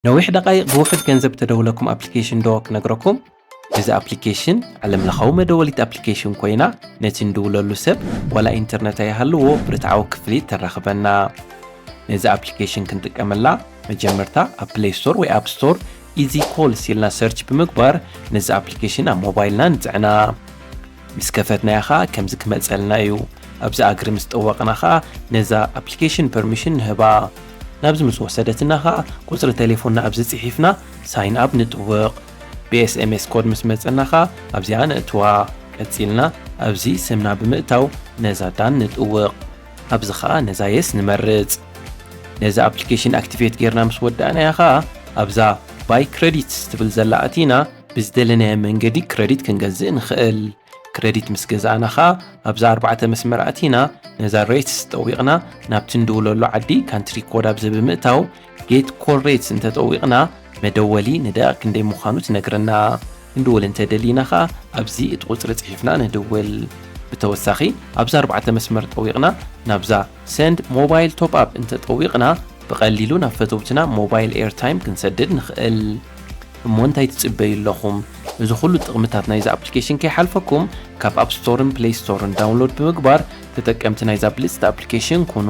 ነዊሕ ደቓይቕ ብውሑድ ገንዘብ ተደውለኩም ኣፕሊኬሽን ዶ ክነግረኩም? እዚ ኣፕሊኬሽን ዓለምለኻዊ መደወሊት ኣፕሊኬሽን ኮይና፣ ነቲ ንድውለሉ ሰብ ዋላ ኢንተርነት ኣይሃልዎ ብርትዓዊ ክፍሊት ተራኽበና። ነዚ ኣፕሊኬሽን ክንጥቀመላ መጀመርታ ኣብ ፕሌይ ስቶር ወይ ኣብ ስቶር ኢዚ ኮልስ ኢልና ሰርች ብምግባር ነዚ ኣፕሊኬሽን ኣብ ሞባይልና ንጽዕና። ምስ ከፈትናያ ኸኣ ከምዚ ክመጸልና እዩ። ኣብዛ እግሪ ምስ ጠወቕና ኸኣ ነዛ ኣፕሊኬሽን ፐርሚሽን ንህባ። ናብዚ ምስ ወሰደትና ኸኣ ቁጽሪ ቴሌፎንና ኣብዚ ጽሒፍና ሳይን ኣፕ ንጥውቕ። ብኤስኤምኤስ ኮድ ምስ መጸና ኸኣ ኣብዚኣ ነእትዋ። ቀጺልና ኣብዚ ስምና ብምእታው ነዛ ዳን ንጥውቕ። ኣብዚ ኸኣ ነዛ የስ ንመርጽ። ነዚ ኣፕሊኬሽን ኣክቲቬት ጌርና ምስ ወዳእናያ ኸኣ ኣብዛ ባይ ክረዲትስ ትብል ዘላ ኣቲና ብዝደለናዮ መንገዲ ክረዲት ክንገዝእ ንኽእል። ክረዲት ምስ ገዛእና ኸኣ ኣብዛ ኣርባዕተ መስመር ኣቲና ነዛ ሬትስ ጠዊቕና ናብቲ ንድውለሉ ዓዲ ካንትሪ ኮድ ኣብዚ ብምእታው ጌት ኮል ሬትስ እንተጠዊቕና መደወሊ ንደቂቕ ክንደይ ምዃኑ ትነግረና። ክንድውል እንተደሊና ኸኣ ኣብዚ እቲ ቁጽሪ ጽሒፍና ንድውል። ብተወሳኺ ኣብዛ ኣርባዕተ መስመር ጠዊቕና ናብዛ ሰንድ ሞባይል ቶፕ ኣፕ እንተጠዊቕና ብቐሊሉ ናብ ፈተውትና ሞባይል ኤርታይም ክንሰድድ ንኽእል። እሞ እንታይ ትጽበዩ ኣለኹም? እዚ ኩሉ ጥቕምታት ናይዚ ኣፕሊኬሽን ከይሓልፈኩም ካብ ኣፕ ስቶርን ፕሌይ ስቶርን ዳውንሎድ ብምግባር ተጠቀምቲ ናይዛ ብልጽቲ ኣፕሊኬሽን ኩኑ።